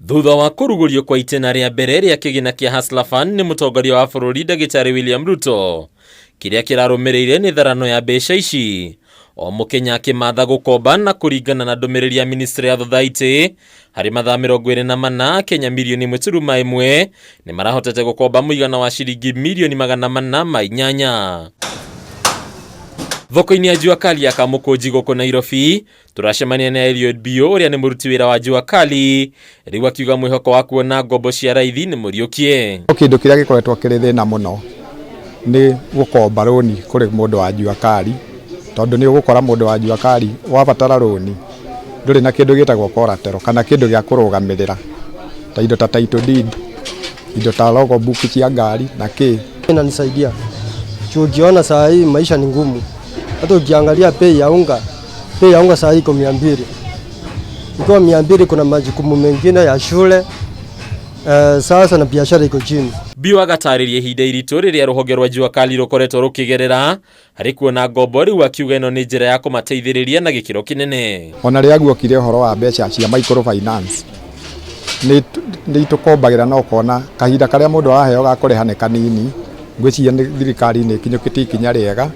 Thutha wa kũrugũrio kwa itĩna rĩa mbere rĩa kĩgĩna kĩa Hustler Fund nĩ mũtongoria wa bũrũri Ndagĩtarĩ William Ruto, kĩrĩa kĩrarũmĩrĩire nĩ tharano ya mbeca ici. O mũkenya akĩmatha gũkomba na kũringana na ndũmĩrĩri ya ministry ya thothaitĩ harĩ mathaa 24 Akenya mirioni 1.1 nĩ marahotete gũkomba mũigana wa ciringi mirioni 408. Thoko-inĩ ya Jua Kali ya Kamũkũnji gũkũ Nairobi, tũracemania na Eliud Bio ũrĩa nĩ mũruti wĩra wa Jua Kali, rĩu akiuga mwĩhoko wa kuona ngombo cia raithi nĩ mũriũkie. Kĩndũ kĩrĩa gĩkoretwo kĩrĩ thĩna mũno nĩ gũkomba rũni kũrĩ mũndũ wa Jua Kali, tondũ nĩ ũgũkora mũndũ wa Jua Kali wabatara rũni ndũrĩ na kĩndũ gĩtagwo collateral kana kĩndũ gĩa kũrũgamĩrĩra ta indo ta title deed, indo ta logbook cia ngari na kĩ. Inanisaidia juu ukiona saa hii maisha ni ngumu, hata ukiangalia bei ya unga, bei ya unga saa hii iko 200, ikiwa 200 kuna majukumu mengine ya shule sasa na biashara iko chini. Bio agatarĩria ihinda iritũ rĩrĩa rũhonge rwa Jua Kali rũkoretwo rũkĩgerera harĩ kuona ngombo, rĩu akiuga ĩno nĩ njĩra ya kũmateithĩrĩria na gĩkĩro kĩnene. Ona rĩrĩa guokire ũhoro wa mbeca cia microfinance nĩ itũkombagĩra na ũkona kahinda karĩa mũndũ araheo ga kũrĩha nĩ kanini. Ngwĩciria nĩ thirikari nĩ ĩkinyũkĩtie ikinya rĩega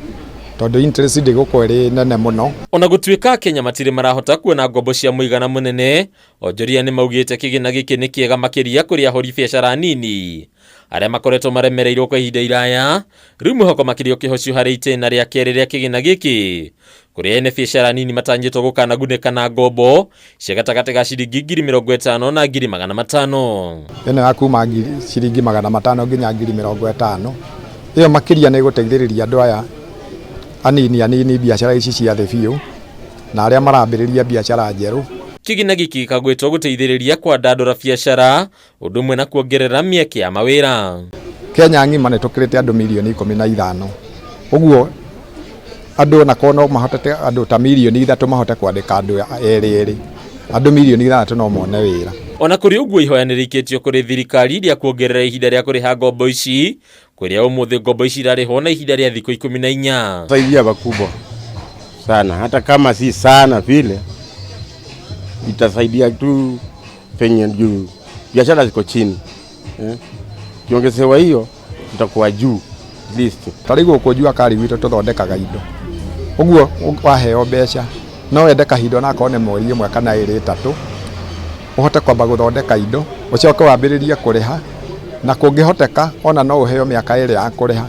tondũ interest ndĩgũkorwo ĩrĩ nene mũno. Ona gũtuĩka Kenya matirĩ marahota kuona ngombo cia mũigana mũnene, onjoria nĩ maugĩte kĩgĩna gĩkĩ nĩ kĩega makĩria kũrĩ ahũri biacara nini arĩa makoretwo maremereirwo kwa ihinda iraya. Rĩu mwĩhoko makĩria ũkĩhocio harĩ itĩna rĩa kerĩ rĩa kĩgĩna gĩkĩ kũrĩa ene biacara nini matanyĩtwo gũkanagunĩka na ngombo cia gatagatĩ ga ciringi 50,000 na 500,000. Ĩno ya kuma ciringi 500 nginya 50,000 ĩyo makĩria nĩ ĩgũteithĩrĩria andũ aya anini anini biacara ici cia thĩ biũ na arĩa marambĩrĩria biacara njerũ. Kĩgĩna gĩkĩ gĩkagwĩtwo gũteithĩrĩria kwandandũra biacara ũndũ ũmwe na kuongerera mĩeke ya mawĩra. Kenya ng'ima nĩ tũkĩrĩte andũ mirioni 15, ũguo andũ onakorwo no mahotete andũ ta mirioni 3 mahote kwandĩka andũ erĩ erĩ, andũ mirioni 6 no mone wĩra. Ona kũrĩ ũguo ihoya nĩ rĩikĩtio kũrĩ thirikari rĩa kuongerera ihinda rĩa kũrĩha ngombo ici kũrĩa ũmũthĩ ngombo ici irarĩhwo na ihinda rĩa thikũ 14. Saidia pakubwa sana, hata kama si sana vile, itasaidia tu penye juu biashara ziko chini eh. Kiongezewa hiyo itakuwa juu at least. Ta rĩu gũkũ Jua Kali gwitũ tũthondekaga indo, ũguo waheo mbeca no wende kahinda onakorwo nĩ mweri ũmwe kana ĩrĩ ĩtatũ ũhote kwamba gũthondeka indo ũcoke wambĩrĩrie kũrĩha, na kũngĩhoteka ona no ũheo mĩaka 2 ya kũrĩha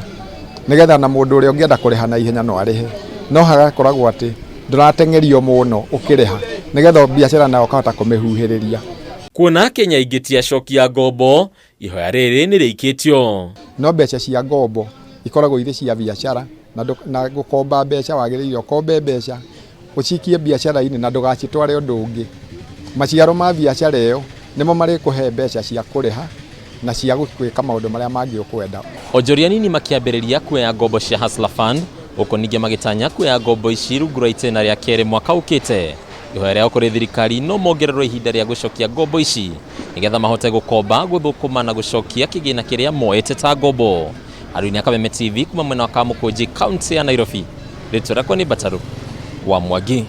nĩgetha na mũndũ ũrĩa ũngĩenda kũrĩha na ihenya no arĩhe, no hagakoragwo atĩ ndũrateng'erio mũno ũkĩrĩha nĩgetha biacara nayo ũkahota kũmĩhuhĩrĩria. Kuona Kenya ingĩ ti acokia ngombo, ihoya rĩrĩ nĩ rĩikĩtio. No mbeca cia ngombo ikoragwo irĩ cia biacara na gũkomba mbeca wagĩrĩire ũkombe mbeca ũcikie biacara-inĩ na ndũgacitware ũndũ ũngĩ. Maciaro ma biacara ĩyo nĩmo marĩkũhe mbeca cia kũrĩha na cia gwĩka maũndũ marĩa mangĩ ũkwenda. Onjoria nini makĩambĩrĩria kuoya ngombo cia Hustler Fund, gũkũ ningĩ magĩtanya kuoya ngombo ici rungu rwa itĩna rĩa kerĩ mwaka ũkĩte. Ihoya rĩao kũrĩ thirikari no mongererwo ihinda rĩa gũcokia ngombo ici nĩgetha mahote gũkomba, gũthũkũma na gũcokia kĩgĩna kĩrĩa moete ta ngombo. Arũini a Kameme TV kuma mwena wa Kamũkũnji, kaunti ya Nairobi. Rĩtwa rĩakwa nĩ Mbataru wa Mwangi.